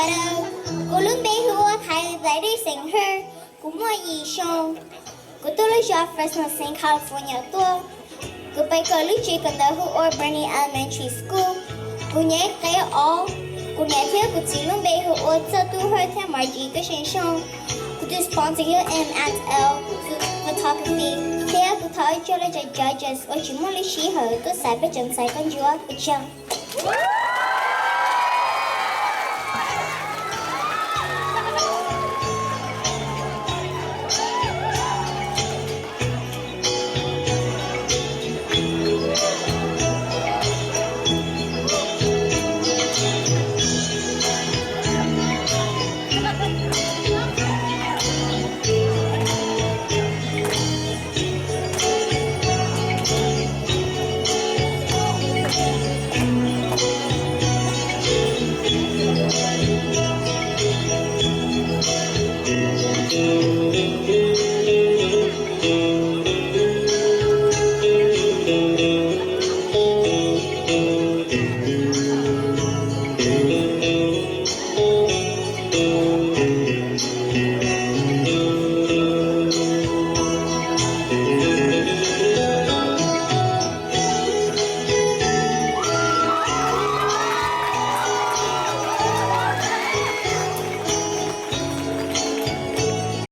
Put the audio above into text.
Hello, kuv lub npe hu ua Thaiv Daiv Dej Xeem Hawj, kuv muaj yim xyoo. Kuv tuaj lub zos Fresno xeev California tuaj. Kuv pib kawm lub tsev kawm ntawv hu ua Boerne Elementary School. Kuv nyob qeb ob. Kuv niam thiab kuv txiv lub npe hu ua Txawj Tub Hawj thiab Margie Tub See Zoo. Kuv tus sponsor yog M and L Photography. Thiab kuv thov ua tsaug rau cov judges uas tsis muaj lub sij hawm tuaj xaiv peb cov ntxhais koj ntsuab. Ua tsaug.